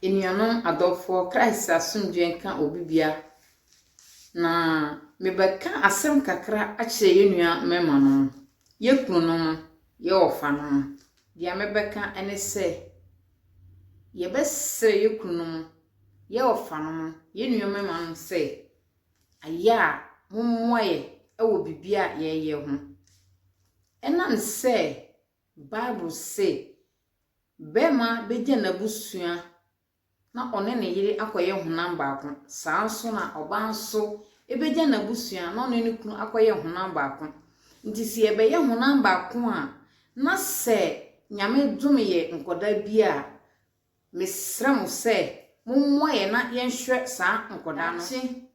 Enuanom adɔfoɔ, Christ asomdwoeɛ nka obi bia. Na mebɛka asɛm kakra akyerɛ yɛn nua mmarima nom, yɛ kunu nom, yɛ ɔfa nom. Deɛ mebɛka ne sɛ, yɛbɛsrɛ yɛ kunu nom, yɛ ɔfa nom, yɛ nua mmarima nom sɛ, ayɛ a mommoa yɛ wɔ biribi a yɛreyɛ ho. Ɛnam sɛ Bible se Barima bɛgya n'abusua na ɔne ne yere akɔyɛ honam baako, saa ara nso na ɔbaa nso bɛgya n'abusua na ɔne ne kunu akɔyɛ honam baako. Nti sɛ yɛbɛyɛ honam baako a, na sɛ Nyame dome yɛ nkɔdaa bi a, mesrɛ mo sɛ mommoa yɛ na yɛnhwɛ saa nkɔdaa no. Daakye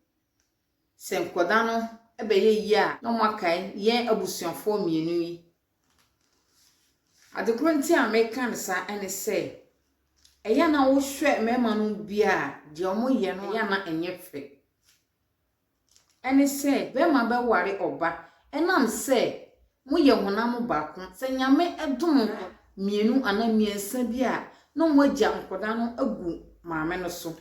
sɛ nkɔdaa no bɛyɛ yie a, na wɔakae yɛn abusuafoɔ mmienu yi. Ade koro nti a meka no saa ne sɛ, ɛyɛ a na wohwɛ mmarima no bi a, deɛ wɔyɛ no ɛyɛ a na ɛnyɛ fɛ. Ɛne sɛ, barima bɛware ɔba, ɛnam sɛ moyɛ honam baako. Sɛ Nyame dom mmienu anaa mmiɛnsa bi a, na wɔagya nkwadaa no agu maame no so.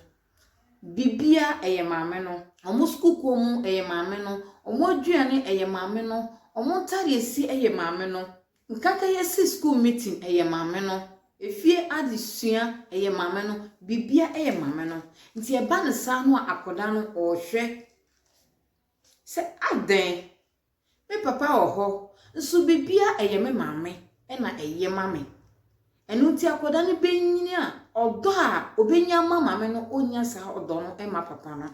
Bibia ɛyɛ maame no. Ɔmo sukuu kɔ mu ɛyɛ maame no. Ɔmo aduane ɛyɛ maame no. Ɔmo ntaadeɛ ɛyɛ maame no. Nkaka yɛsi sukuu meeting ɛyɛ maame no. Efie adesua ɛyɛ maame no. Bibia ɛyɛ maame no. Nti ɛba no saa no a akɔdaa no ɔɔhwɛ sɛ adɛn Me papa wɔ hɔ, nso biribiara ɛyɛ me maame na ɛyɛ ma me. Ɛno nti akwadaa no bɛnyini a, ɔdɔ a ɔbɛnya ama maame no, ɔnnya saa ɔdɔ no mma papa no.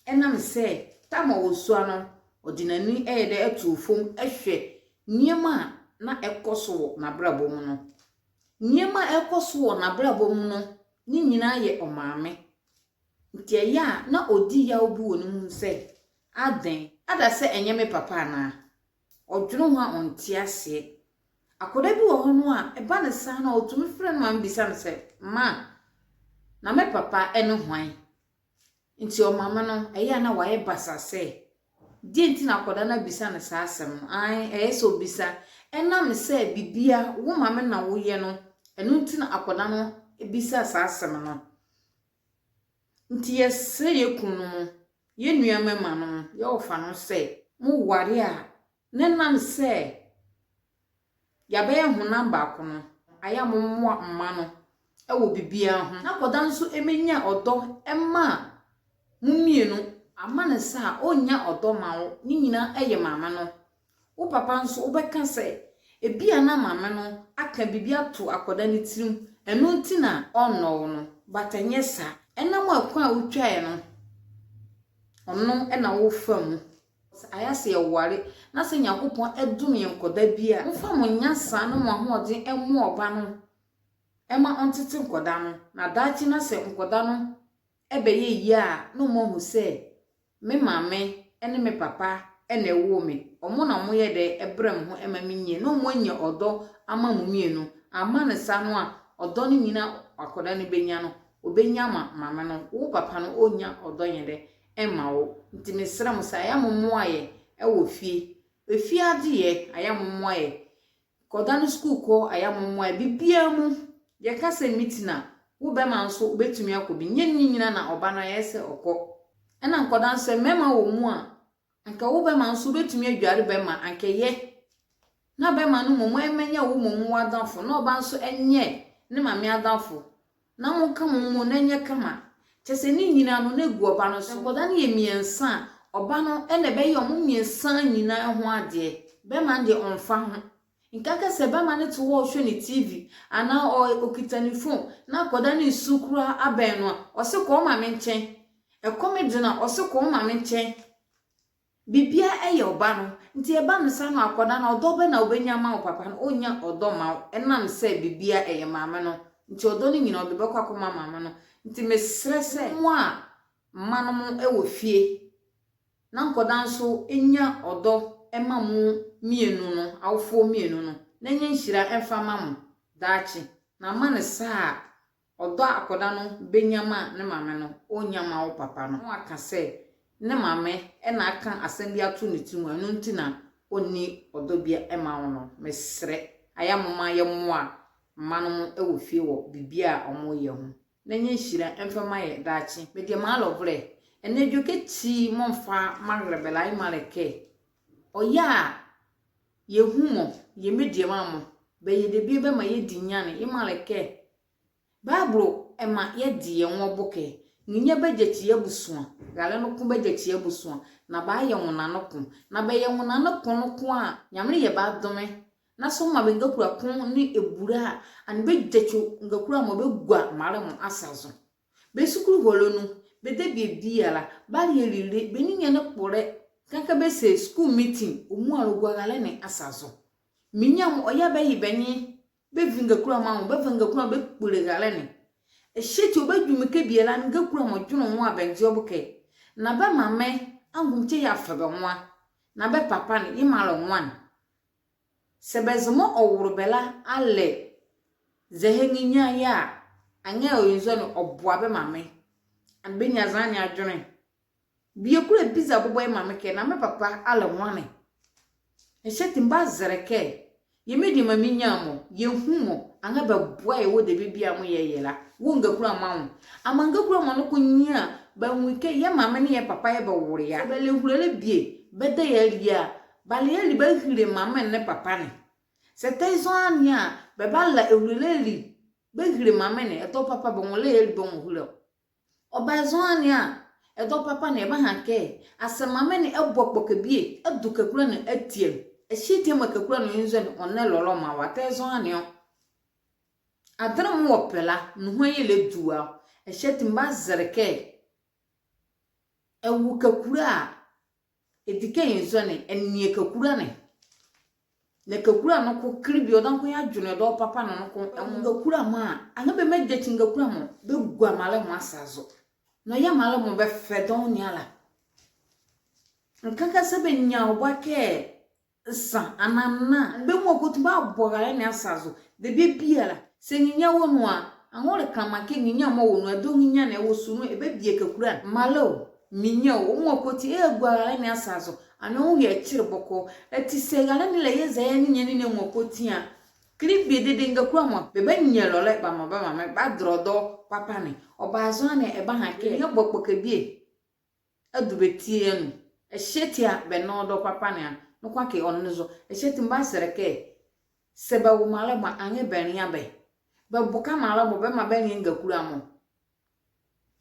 Ɛnam sɛ tam a ɔsua no, ɔde n'ani yɛ dɛ too fam hwɛ nneɛma a na ɛkɔ so wɔ n'abrabɔ mu no. Nneɛma a ɛkɔ so wɔ n'abrabɔ mu no, ne nyinaa yɛ ɔmaame. Nti ɛyɛ a na ɔdi yaw bi wɔ ne mu sɛ, Adɛn? Ada sɛ ɛnyɛ me papa anaa? Ɔdwene ho a ɔnte aseɛ. Akwadaa bi wɔ hɔ no a, ɛba no saa no a, ɔtumi frɛ ne maame bisa no sɛ, Ma, na me papa ne hwan? Nti ɔmaame no, ɛyɛ a na wayɛ basaa sɛ, deɛ nti na akwadaa no abisa no saa asɛm no? Aane, ɛyɛ sɛ ɔbisa. Ɛnam sɛ biribiara wo maame na woyɛ no, ɛno nti na akwadaa no bisa saa asɛm no. Nti yɛsrɛ yɛ kununom, yɛ nua mɛmanom, yɛ wɔfanom sɛ, mo ware a, na ɛnam sɛ yɛabɛyɛ honam baako no, ayɛ a mo mmoa mma no wɔ bibiaa ho. Na akɔdaa nso mɛnya ɔdɔ ma mo mmienu, ama no saa a, ɔnnya ɔdɔ ma wo, ne nyinaa yɛ maame no. Wo papa nso, wobɛka sɛ, Ebia na maame no aka biribi ato akwadaa no tirim, ɛno nti na ɔnnɔ wo no, but ɛnyɛ saa. Ɛnam ɛkwan a wotwaeɛ no, ɔno na wofa mu. Sɛ ayɛ sɛ yɛware na sɛ Nyankopɔn dom yɛn nkwadaa bi a, momfa mo nyansa ne mo ahoɔden mmoa ɔba no ma ɔntete nkwadaa no, na daakye na sɛ nkwadaa no bɛyɛ yie a, na wɔahu sɛ Me maame ne me papa na ɛwoo me. Wɔn na wɔyɛ dɛ brɛ me ho ma menyini na wɔanya ɔdɔ ama mo mmienu. Amma no saa no a, ɔdɔ no nyina akwadaa no bɛnya no, ɔbɛnya ama maame no. Wo papa no ɔnnya ɔdɔ nyɛ dɛ mma wo. Nti mesrɛ mo sɛ ayɛ a mommoa yɛ wɔ fie. Efie adeyɛ, ayɛ a mommoa yɛ. Kɔda no sukuu kɔ ayammoa biribiara mu yɛka sɛ meeting a wo bɛma nso wobɛtumi akɔ bi nyɛ ne nyina na ɔba no ayɛ sɛ ɔkɔ ɛna nkɔda nso sɛ mmarima wɔ mu a anka wo bɛma nso wobɛtumi adware bɛma anka ɛyɛ na bɛma no mmom ɛmɛnyɛ wo mmom w'adamfo na ɔba nso ɛnyɛ ne maame adamfo na monka mo mu na ɛnyɛ kama. Kyerɛ sɛ ne nyinaa no na egu ɔba no so. Sɛ nkwadaa no yɛ mmiɛnsa a, ɔba no na ɛbɛyɛ wɔn mmiɛnsa nyinaa ho adeɛ. Bɛrima no deɛ ɔmfa ho. Nkanka sɛ bɛrima no te hɔ ɔrehwɛ ne TV anaa ɔkita ne phone na akwadaa no resu koraa abɛn no a, ɔse kɔ wo maame nkyɛn. Ɛkɔm de no a, ɔse kɔ wo maame nkyɛn. Biribiara yɛ ɔba no, nti ɛba no saa no akwadaa no ɔdɔ bɛn na ɔbɛnya ama wo papa no, ɔnnya ɔdɔ mma wo ɛnam sɛ biribiara ɛyɛ maame no nti ɔdɔ no nyinaa ɔde bɛkɔ akɔma maame no, nti mesrɛ sɛ mo a mma no mo wɔ fie na nkwadaa nso nya ɔdɔ ma mo mmienu no, awofoɔ mmienu no, na ɛnyɛ nhyira mfa ma mo daakye, na ama no saa a Ɔdɔ a akwadaa no bɛnya ma ne maame no, ɔnnya mma wo papa no. Na waka sɛ ne maame na aka asɛm bi ato ne tirim, ɛno nti na ɔnni ɔdɔ biara mma wo no. Mesrɛ, ayɛ a momma yɛmmoa mma no wɔ fie wɔ biribiara a wɔyɛ ho. Na ɛnyɛ nhyira mfa ma yɛ daakye. Medeɛ maalɔ vrɛ. Ɛnɛ dwoke kyi mɔmfa mawerɛ bɛla ayi malɛ kɛ. Ɔyɛ a yɛhu mɔ, yɛ medeɛ ma mɔ. Bɛyɛ debie bɛma yɛdi nyane yi malɛ kɛ. Bible ɛma yɛdi yɛn ho bo kɛ. Nyinya bɛgya kyi abusua, ghale no ko bɛgya kyi abusua, na baayɛ nwona no ko. Na bɛyɛ nwona no ko no ko a, Nyame yɛ bɛadome. Na so ma bɛ ngakura ko ne ebura a, ane bɛgya kyi ngakura ma bɛgua mare mo asa zo. Bɛ sukuru hɔlo no, bɛda bie biara, bale rire, bɛ ninya ne kporɛ, kanka bɛsɛ school meeting, omu arogua ghale ne asa zo. Minya mo ɔyɛ bɛyi bɛnye, bɛvi ngakura ma ho, bɛfa ngakura bɛkpure ghale ne. Ɛhyɛ ti obɛdwumi ke biara ngakura mo dwono ho a bɛngye ɔbokɛ. Na bɛ mame angum kyɛ yɛ afɛ bɛ ho a, na bɛ papa ne imalo nwan. Sɛ bɛzemɔ ɔworo bɛla alɛ zɛhɛ nyinya yɛ a, anyɛ oyinzɔ ne ɔboa bɛ mame. Ane bɛnya zan ne adwene. Bie kura biza bobɔ yɛ mame kɛ na me papa alɛ nwane. Ɛhyɛ ti mba zɛrɛ kɛ, yɛ me deɛ ma mi nya mo, yɛ hu mo, anga bɛ boa yɛ wɔ debe bi a mo yɛ yɛ la. Wo ngakura ma wo. Ama ngakura mo no ko nyia, bɛ hu kɛ yɛ mame ne yɛ papa yɛ bɛ woro ya. Bɛ le hurele bie, bɛ da yɛ lia, bale yɛ li bɛ hire mame ne papa ne. Sɛ tɛ zɔn ani a, bɛ ba la ehurele li, bɛ hire mame ne, ɛdɔ papa bɛ wɔn le yɛ li bɛ wɔn hire. Ɔba zɔn ani a, ɛdɔ papa ne ɛbɛ ha kɛ, asɛ mame ne ɛbɔ kpɔkɛ bie, ɛdu kakura ne ɛtiɛ. Ɛhyɛ tie ma kakura no nzo ne ɔne lɔlɔ ma wa tɛ zɔn ani ɔ. Adere mo wɔ pɛla, ne ho ayɛ le dua. Ɛhyɛ ti mba zɛrɛ kɛ, ɛwu kakura a, edike nzo ne, ɛnie kakura ne. Na kakura no ko kiri bi ɔdan ko yɛ adwene dɔ papa no no ko. Ɛwu kakura mo a, anga bɛ mɛ gye kyi kakura mo, bɛ gua male mo asazo. Na ɔyɛ male mo bɛ fɛ dɔn ni ala. Nkaka sɛ bɛ nya ɔba kɛ nsa anana bɛ mu akotu ba bɔ ghale ne asazo. De bɛ biara sɛ nyinya wɔ no a, ahore krama ke nyinya mo wɔ no ɛdɔ nyinya na ɛwɔ su no ɛbɛ bie kakura. Male o, minya o, mu akoti e gua ghale ne asazo. Ano ho yɛ kyere bɔkɔ. Ɛti sɛ ghale ne lɛ yɛ zɛ ne nya ne ne mu akoti a. Kiri bie dede ngakura mo bɛ bɛ nya lɔlɛ ba ma ba ma mɛ ba drɔdɔ papa ne. Ɔba azo ane ɛba ha ke nya bɔ kpɔkɛ bie. Adu bɛ tie no. Ɛhyɛ ti a bɛ nɔɔdɔ papa ne a. No kwa ke ɔno zo. Ɛhyɛ ti mba sɛrɛ kɛ. Sɛ bɛ wo male mo ange bɛ ria bɛ. Bɛ boka male mo bɛ ma bɛ ria ngakura mo.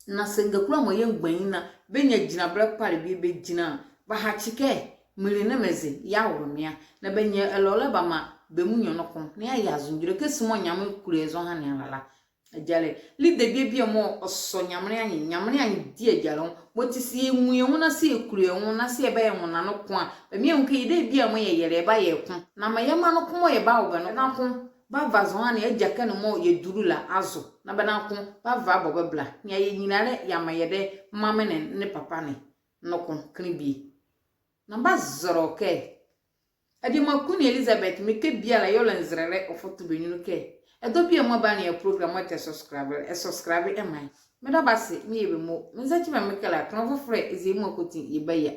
Na sɛ ngakura mo yɛ ngbanyi na bɛ nya gyina brɛ kpare bi bɛ gyina. Ba ha kyikɛ miri ne meze ya woromia. Na bɛ nya ɛlɔlɛ ba ma bɛ mu nyɔnoko. Ne ayɛ azondwere ke simo nyame kure ezo ha ne alala. Agyale, leader bi bi mo ɔsɔ nyamene anyi, nyamene anyi di agyale ho. Mo ti si enwu yɛn ho na se ekuru yɛn ho na se ɛbɛ yɛn ho na no ko a. Bɛ mi ehun ke yide bi a mo yɛ yɛrɛ ɛba yɛ ko. Na ma yɛ ma no ko mo yɛ ba wo bɛ no na ko. Ba va zo ha ne agya ka ne mo yɛ duru la azo. Na bɛ na ko ba va bɔ bɛ bla. Ni ayɛ nyinare ya ma yɛ dɛ mame ne ne papa ne no ko kini bi. Na ba zɔrɔ kɛ. Ɛde ma Queen Elizabeth me ke bia la yɔlɛ nzrɛrɛ ɔfoto bɛnyunu kɛ. Ɛdɔ bi a mo aba ne yɛ program mo ɛtɛ subscribe, ɛ subscribe ɛman. Me da base, me yɛ bɛ mo. Me nsa kyi bɛ me kɛla, kena foforɔ ɛzi emu akoti yɛ bɛ ya.